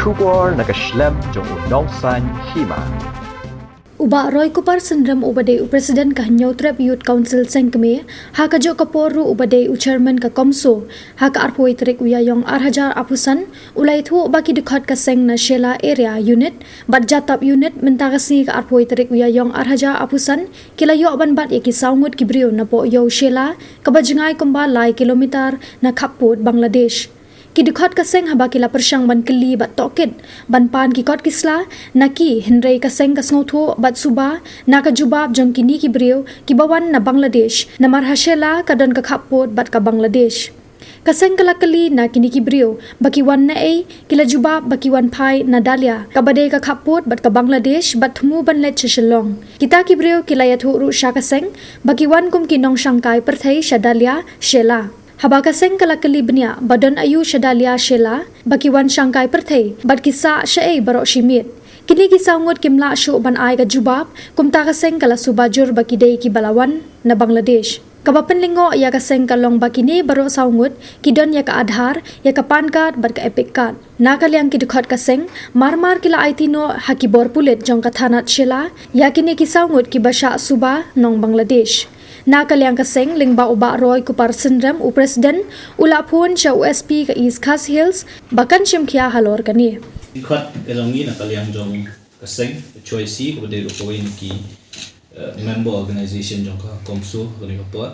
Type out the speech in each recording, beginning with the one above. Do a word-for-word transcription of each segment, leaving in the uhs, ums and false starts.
Khubor na ka shlem jong u Nongsaiñ Hima. U Bah Roy Kupar Syndrem uba dei u President ka Hynñiewtrep Youth Council Seng Kmie, ha kajuh ka por ruh uba dei u Chairman ka CoMSO, ha ka arphew tarik u Ïaïong ar hajar arphew san, u la ïathuh ba ki dkhot ka seng na Shella Area Unit bad Jatap Unit mynta ka sngi ka arphew tarik u Ïaïong ar hajar arphew san, ki la ïoh ban bat ïa ki saw ngut ki briew napoh Ïew Shella, kaba jngai kumba lai kilometer na khappud Bangladesh. Ki dkhot ka seng haba ki la pyrshang ban kylli bad tohkit ban pan ki kot ki sla na ki, hynrei ka seng ka sngewthuh bad suba na ka jubab jong kine ki briew kiba wan na Bangladesh, namar ha Shella ka don ka khappud bad ka Bangladesh. Ka seng ka la kylli na kine ki briew ba ki wan na ei, ki la jubab ba ki wan phai na Dalia, kaba dei ka khappud bad ka Bangladesh bad thmu ban leit sha Shillong. Kita ki briew ki la ïathuh ruh sha ka seng ba ki wan kum ki nongshangkai pyrthei sha Dalia, Shella. Haba ka seng ka la kylli bniah ba don aïu sha Dalia, Shella, ba ki wan shangkai pyrthei bad ki sah shaei baroh shi miet, kine ki saw ngut kim lah shuh ban ai ka jubab. Kumta ka seng ka la suba jur ba ki dei kiba la wan na Bangladesh. Kaba pynlyngngoh ïa ka seng ka long ba kine baroh saw ngut ki don ïa ka Aadhaar, ïa ka PAN card bad ka EPIC card. Na ka liang ki dkhot ka seng, mar mar ki la aiti noh ha ki bor pulit jong ka thanat Shella ïa kine ki saw ngut kiba shah suba nong Bangladesh. Na ka liang ka seng, lyngba u Bah Roy Kupar Syndrem, u President, u la phone sha u SP ka East Khasi Hills ba kan shim khia halor kane. Ki dkhot ka jong ngi na ka liang jong ka seng, HYC, kaba dei ruh kawei na ki, eh, member organization jong ka CoMSO ha kane ka por.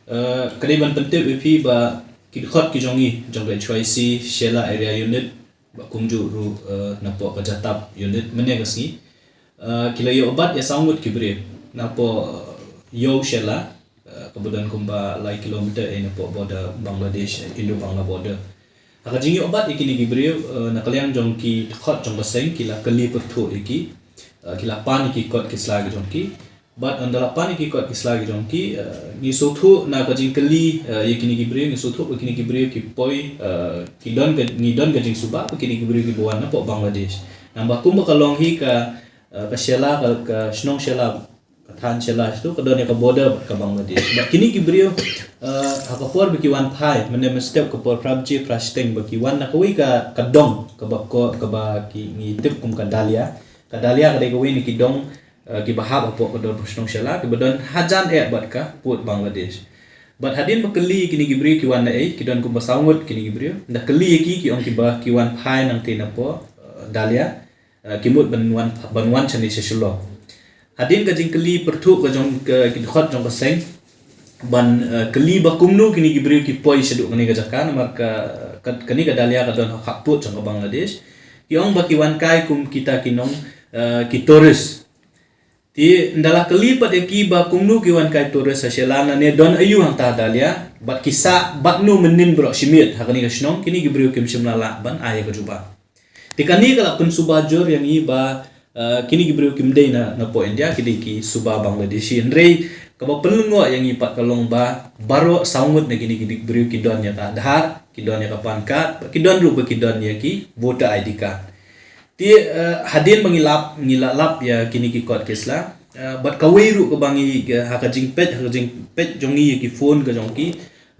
Eh, ka dei ban pyntip ïa phi ba ki dkhot ki jong ngi, jong ka HYC Shella Area Unit, ba kumjuh ruh, eh, napoh ka Jatap Unit, mynne ka sngi, eh, ki la ïoh bat ïa saw ngut ki briew napoh, eh, Ïew Shella, eh, kaba don kumba lai kilometer, eh, napoh border Bangladesh, eh, Indo-Bangla border. Ha ka jingïoh bat ïa kine ki briew, eh, na ka liang jong ki dkhot jong ka seng, ki la kylli pyrthuh ïa ki, eh, ki la pan ïa ki kot ki sla ki jong ki. Bad ynda la pan ïa ki kot ki sla ki jong ki, eh, ngi sngewthuh na ka jingkylli, eh, ïa kine ki briew, ngi sngewthuh ba kine ki briew ki poi, eh, ki don ka, ngi don ka jingsuba ba kine ki briew kiba wan napoh Bangladesh. Namar kumba ka long hi ka, eh, ka Shella, ka, ka shnong Shella, ka thaiñ Shella tu ka don ïa ka border bad ka Bangladesh. Bad kine ki briew, eh, ha ka por ba ki wan phai, mynne mynstep ka por phra baje phra shiteng ba ki wan na kawei ka, ka dong, kaba ko, kaba ki, ngi tip kum ka Dalia. Ka Dalia ka dei kawei na ki dong, eh, kiba hap hapoh ka dor shnong Shella, kiba don hajan eh bad ka pud Bangladesh. Bad hadien ba kylli kine ki briew ki wan na ei, ki don kumba saw ngut kine ki briew. Ynda kylli ïa ki, ki ong kiba ki wan phai nangtei napoh, eh, Dalia, eh, ki mut ban wan, ban wan shane sha Shillong. Hadien ka jingkylli pyrthuh ka jong ka, ki dkhot jong ka seng, ban, eh, kylli ba kumno kine ki briew ki poi shaduh kane ka jaka, namar ka, ka, kane ka Dalia ka don ha khappud jong ka Bangladesh. Ki ong ba ki wan kai kum kita ki nong, eh, ki tourist. Te ynda la kylli pat ïa ki ba kumno ki wan kai tourist ha Shella, ne don aïu hangta ha Dalia, bad ki sah bad no mynnin baroh shi miet ha kane ka shnong, kine ki briew kim shym la lah ban ai ka jubab. Te kane ka la pynsuba jur ïa ngi ba, eh, kine ki briew kim dei na, napoh India, ki dei ki suba Bangladeshi. Hynrei kaba pynlyngngoh ïa ngi pat ka long ba baroh saw ngut na kine ki briew ki don ïa ka Aadhaar, ki don ïa ka PAN card, ki don ruh ba ki don ïa ki voter ID card. Te, eh, hadien ba ngi lap, ngi la lap ïa kine ki kot ki sla, eh, bad kawei ruh kaba ngi, eh, ha ka jingpeit, ha ka jingpeit jong ngi ïa ki phone ka jong ki,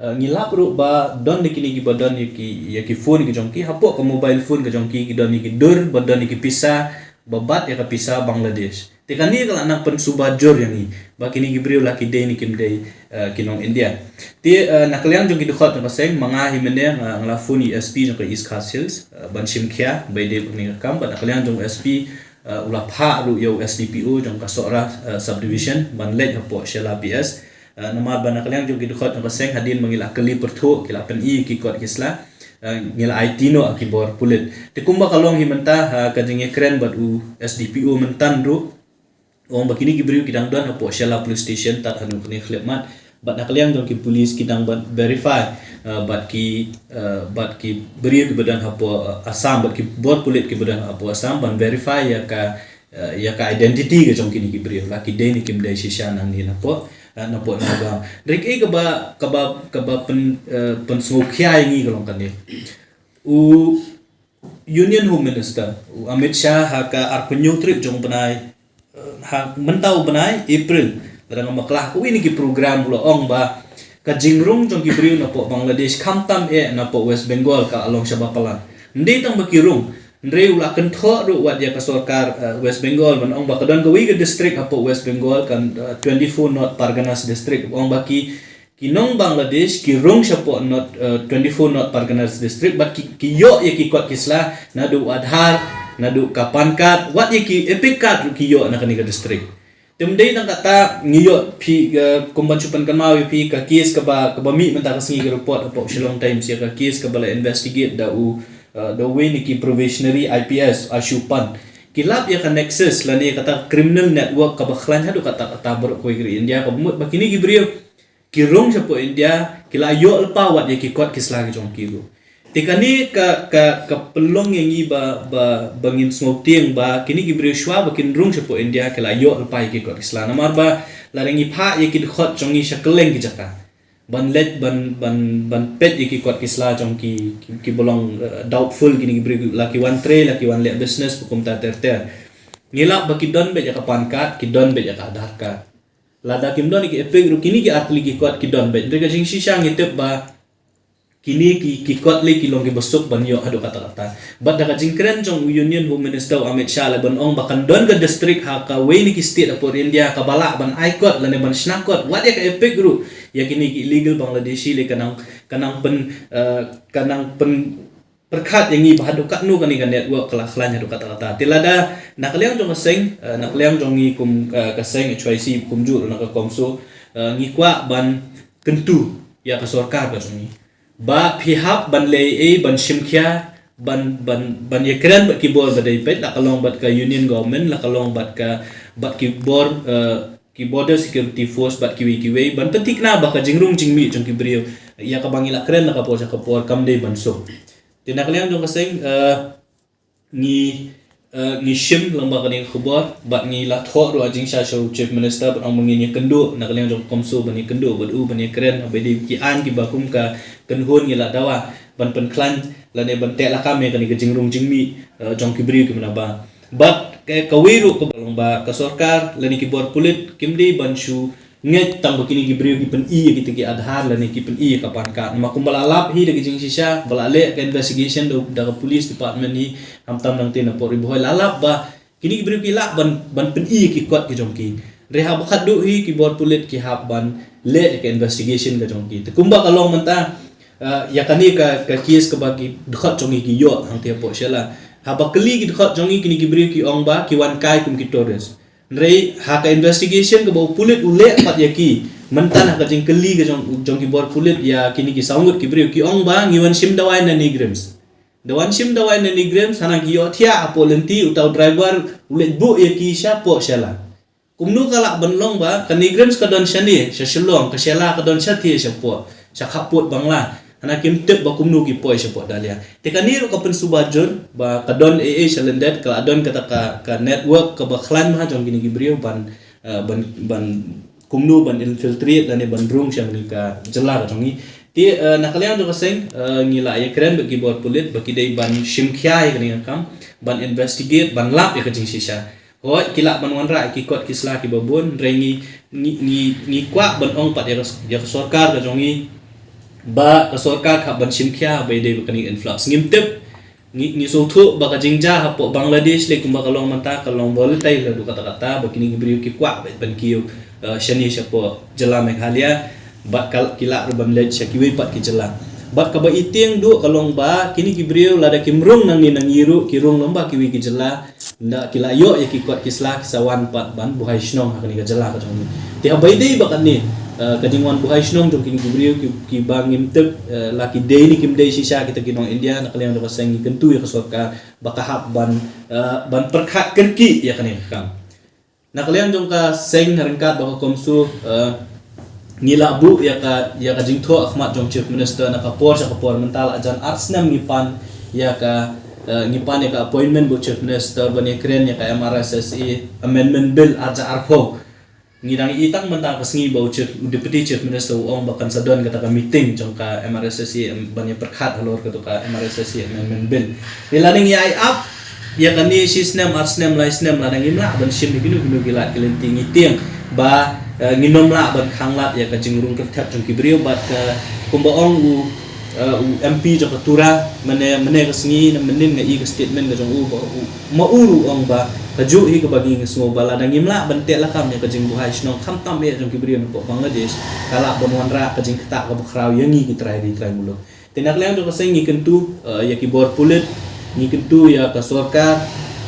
eh, ngi lap ruh ba don de kine kiba don ïa ki, ïa ki phone ka jong ki, hapoh ka mobile phone ka jong ki, ki don ïa ki dur, ba don ïa ki pisa, ba bat ïa ka pisa Bangladesh. Te kane ka la nang pynsuba jur ïa ngi ba kine ki briew la ki dei ne kim dei, eh, ki nong India. Te, eh, na ka liang jong ki dkhot jong ka seng, ma nga hi mynne, eh, nga la phone ïa u SP jong ka East Khasi Hills, eh, ban shim khia ba ïadei bad kane ka kam, bad na ka liang jong u SP, eh, u la phah ruh ïa u SDPO jong ka Sohra, eh, subdivision ban leit hapoh Shella PS. Eh, namar ba na ka liang jong ki dkhot jong ka seng, hadien ba ngi la kylli pyrthuh, ki la pyni ki kot ki sla, eh, ngi la aiti noh ha ki bor pulit. Te kumba ka long hi mynta, ha ka jingïakren bad u SDPO mynta ruh, ong ba kine ki briew ki dang don hapoh Shella Police Station tad haduh kane khyllipmat. Bad na ka liang jong ki police ki dang bad verify, eh, bad ki, eh, bad ki briew kiba don hapoh, eh, Assam, bad ki bor pulit kiba don hapoh Assam ban verify ïa ka, eh, ïa ka identity ka jong kine ki briew, la ki dei ne kim dei shisha nangne napoh, eh, napoh Nagaon. Hynrei kaba, kaba, kaba pyn, eh, pynsngewkhia ïa ngi ka long kane. U Union Home Minister u Amit Shah ha ka arphew hynñiew tarik jong u bnai, eh, ha mynta u bnai April, lada ngam bakla, ha kawei na ki program u la ong ba ka jingrung jong ki briew napoh Bangladesh, khamtam eh napoh West Bengal, ka la long shaba palat. Ym dei tang ba ki rung, Hynrei u la kynthoh ruh wat ïa ka sorkar, eh, West Bengal, ban ong ba ka don kawei ka district hapoh West Bengal, kan, eh, twenty-four North Parganas District, ong ba ki, ki nong Bangladesh ki rung shapoh North, eh, twenty-four North Parganas District, bad ki, ki ïoh ïa ki kot ki sla, naduh Aadhaar, naduh ka PAN card, wat ïa ki EPIC card ruh ki ïoh na kane ka district. Te ym dei tang kata, ngi ïoh phi, eh, kum ban shu pynkynmaw ïa phi ka case kaba, kaba mih mynta ka sngi ka report hapoh Shillong Times, ïa ka case kaba la investigate da u, eh, da uwei na ki probationary I P S, Ashu Pant. Ki lap ïa ka nexus lane kata criminal network kaba khlaiñ haduh katta katta baroh kawei ka ri India, kaba mut ba kine ki briew ki rung shapoh India, ki la ïoh lypa wat ïa ki kot ki sla ki jong ki ruh. Te kane ka, ka, ka pynlong ïa ngi ba, ba, ba ngin sngewtieng ba kine ki briew shuwa ba kin rung shapoh India ki la ïoh lypa ïa ki kot ki sla. Namar ba lada ngi phah ïa ki dkhot jong ngi sha kylleng ki jaka, ban leit, ban, ban, ban peit ïa ki kot ki sla jong ki, ki, kiba long, eh, doubtful, kine ki briew la ki wan trei, la ki wan leh business, ba kumta ter ter. Ngi lap ba ki don beit ïa ka PAN card, ki don beit ïa ka Aadhaar card. Lada kim don ïa ki EPIC ruh, kine ki artylli ki kot ki don beit. Hynrei ka jingshisha ngi tip ba kine ki, ki kot lei ki long kiba suk ban ïoh haduh katta katta. Bad da ka jingkren jong u Union Home Minister u Amit Shah leh ban ong ba kan don ka district ha kawei na ki state hapoh India kaba lah ban ai kot lane ban shna kot wat ïa ka EPIC ruh ïa kine ki illegal Bangladeshi, lei ka nang, ka nang pyn, eh, ka nang pyn, pyrkhat ïa ngi ba haduh katno kane ka network ka la khlaiñ haduh katta katta. Te lada na ka liang jong ka seng, eh, na ka liang jong ngi kum, eh, ka seng H Y C kumjuh ruh na ka CoMSO, eh, ngi kwah ban kyntu ïa ka sorkar ka jong ngi ba phi hap ban leh ei, ban shim khia, ban, ban, ban ïakren bad ki bor ba dei peit, la ka long bad ka Union Government, la ka long bad ka, bad ki bor, eh, ki Border Security Force bad kiwei kiwei, ban pynthikna ba ka jingrung jingmih jong ki briew ïa kaba ngi la kren na ka por sha ka por kam dei ban suk. Te na ka liang jong ka seng, eh, ngi, eh, ngi shim lang ba kane ka khubor, bad ngi la thoh ruh ka jingshisha sha u Chief Minister, bad ong ba ngin ïakynduh, na ka liang jong ka CoMSO ban ïakynduh bad u, ban ïakren, ba dei ki aiñ kiba kum ka kynhun ngi la dawa ban pynkhlaiñ lane ban teh lakam ïa kane ka jingrung jingmih, eh, jong ki briew kiba na ba. Bad ka, kawei ruh kaba long ba ka sorkar lane ki bor pulit kim dei ban shu ngeit tang ba kine ki briew ki pyni ïa kita ki Aadhaar lane ki pyni ïa ka PAN card. Namar kumba la lap hi da ka jingshisha, ba la leh ka investigation da, da ka police department hi, khamtam nangta na Port Ri Bhoi, la lap ba kine ki briew ki lah ban, ban pyni ïa ki kot ki jong ki. Hynrei haba khatduh hi ki bor pulit ki hap ban leh ka investigation ka jong ki. Te kumba ka long mynta, eh, ïa kane ka, ka case kaba ki dkhot jong ngi ki ïoh hangta hapoh Shella. Haba kylli ki dkhot jong ngi, kine ki briew ki ong ba ki wan kai kum ki tourist. Hynrei ha ka investigation kaba u pulit u leh pat ïa ki, mynta ha ka jingkylli ka jong, jong ki bor pulit ïa kine ki saw ngut ki briew, ki ong ba ngi wan shim dawai na NEIGRIHMS. Da wan shim dawai na NEIGRIHMS, hana ki ïohthiah hapoh lynti, uta u driver u leit buh ïa ki shapoh Shella. Kumno ka lah ban long ba ka NEIGRIHMS ka don shane sha Shillong, ka Shella ka don shathie shapoh, sha khappud Bangla. Hana kim tip ba kumno ki poi shapoh Dalia. Te kane ruh ka pynsuba jur ba ka don ei ei sha lyndet, ka la don kata ka, ka network kaba khlaiñ bha jong kine ki briew ban, eh, ban, ban kumno ban infiltrate lane ban rung sha kane ka jylla ka jong ngi. Te, eh, na ka liang jong ka seng, eh, ngi la ïakren bad ki bor pulit ba ki dei ban shim khia ïa kane ka kam, ban investigate, ban lap ïa ka jingshisha. Hooid, ki lah ban wanrah ïa ki kot ki sla kiba bun, hynrei ngi, ngi, ngi, ngi kwah ban ong pat ïa ka, ïa ka sorkar ka jong ngi ba ka sorkar ka hap ban shim khia ba ïadei bad kane ka influx. Ngim tip, ngi, ngi sngewthuh ba ka jingjia hapoh Bangladesh lei kumba ka long mynta ka long volatile haduh katta katta, ba kine ki briew ki kwah ban, ban kiew, eh, shane shapoh jylla Meghalaya, bad ka, ki lah ruh ban leit sha kiwei pat ki jylla. Bad kaba i tieng duh ka long ba kine ki briew lada kim rung nangne nangne ruh, ki rung lang ba kiwei ki jylla, nda ki la ïoh ïa ki kot ki sla, ki sa wan pat ban buhai shnong ha kane ka jylla ka jong ngi. Te haba ïadei bad kane, eh, ka jingwan buhai shnong jong kine ki briew ki, kiba ngim tip, eh, la ki dei ne kim dei shisha kita ki nong India, na ka liang jong ka seng ngi kyntu ïa ka sorkar ba ka hap ban, eh, ban pyrkhat kyrkieh ïa kane ka kam. Na ka liang jong ka seng, na ryngkat bad ka CoMSO, eh, ngi la buh ïa ka, ïa ka jingthoh ha khmat jong Chief Minister na ka por sha ka por. Mynta la jan ar snem ngi pan ïa ka, eh, ngi pan ïa ka appointment bad u Chief Minister ban ïakren ïa ka M R S S A Amendment Bill ar hajar arphew. Ngi dang ïohi tang mynta ka sngi ba u Chief, u Deputy Chief Minister u ong ba kan sa don kata ka meeting jong ka M R S S A ban ïapyrkhat halor kato ka M R S S A Amendment Bill. Te lada ngi ai ap ïa kane shi snem, ar snem, lai snem, lada ngim lah ban shim ïa kino kino ki lad ki lynti, ngi tieng ba, eh, ngin ym lah ban khanglad ïa ka jingrung kyrthep jong ki briew. Bad ka, kumba ong u, Uh, u M P jong ka Tura, mane mane ka sngi na mynnin nga i ka statement ka jong u ba u ma u ruh ong ba ka juh hi kaba ngi sngew ba lada ngim lah ban teh lakam ïa ka jingbuhai shnong khamtam eh jong ki briew napoh Bangladesh, ka lah ban wanrah ka jingktah kaba khraw ïa ngi ki trai ri trai muluk. Te na ka liang jong ka seng ngi kyntu, uh, ïa ki bor pulit, ngi kyntu ïa ka sorkar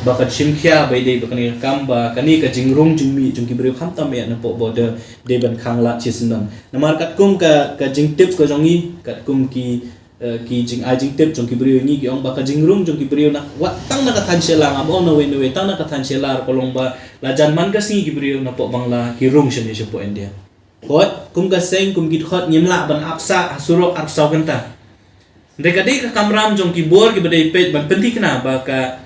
ba ka shim khia ba ïadei ba kane ka kam ba kane ka jingrung jingmih jong ki briew khamtam eh napoh border dei ban khang lad shisyndon. Namar katkum ka ka jingtip ka jong ngi, katkum ki, eh, ki jingai jingtip jong ki briew ngi ki ong ba ka jingrung jong ki briew na wat tang na ka thaiñ Shella, ngam ong na wei na wei, tang na ka thaiñ Shella ka long ba la jan man ka sngi ki briew napoh Bangla ki rung shane shapoh India. Hooid, kum ka seng, kum ki dkhot ngim lah ban ap sah ha surok arphew saw kynta. Hynrei ka dei ka kamram jong ki bor kiba dei peit ban pynthikna ba ka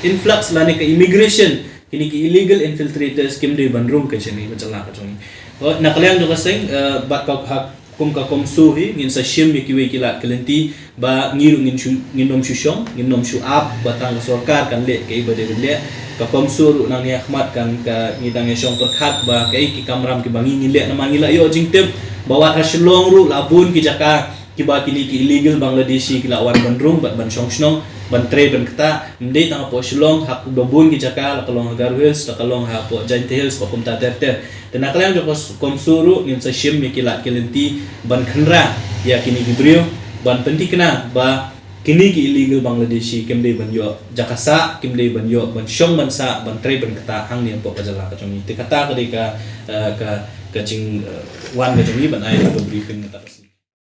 influx lane ka immigration, kine ki illegal infiltrators kim dei ban rung ka jong ngi, ba jylla ka jong ngi. Hooid, na ka liang jong ka seng, eh, bad ka ha kum ka CoMSO hi ngin sa shim ïa kiwei ki lad ki lynti ba ngi ruh ngin shu, ngin ym shu shong, ngin ym shu ap ba tang ka sorkar kan leh kaei ba dei ban leh. Ka CoMSO ruh nangne ha khmat kan ka ngi dang ïa shong pyrkhat ba kaei ki kamram kiba ngi ngin leh, namar ngi la ïoh jingtip ba wat ha Shillong ruh la bun ki jaka kiba kine ki illegal Bangladeshi ki la wan ban rung bad ban shong shnong, ban trei ban ktah. Ym dei tang hapoh Shillong, ha kiba bun ki jaka, la ka long ha Garo Hills, la ka long hapoh Jaintia Hills, bad kumta ter ter. Te na ka liang jong ka CoMSO ruh ngin sa shim ïa ki lad ki lynti ban kynrad ïa kine ki briew, ban pynthikna ba kine ki illegal Bangladeshi kim dei ban ïoh jaka sah, kim dei ban ïoh ban shong ban sah, ban trei ban ktah hangne hapoh ka jylla ka jong ngi. Te kata ka dei ka, eh, ka, ka jing, eh, wan ka jong ngi ban ai ka briefing kata ka sngi.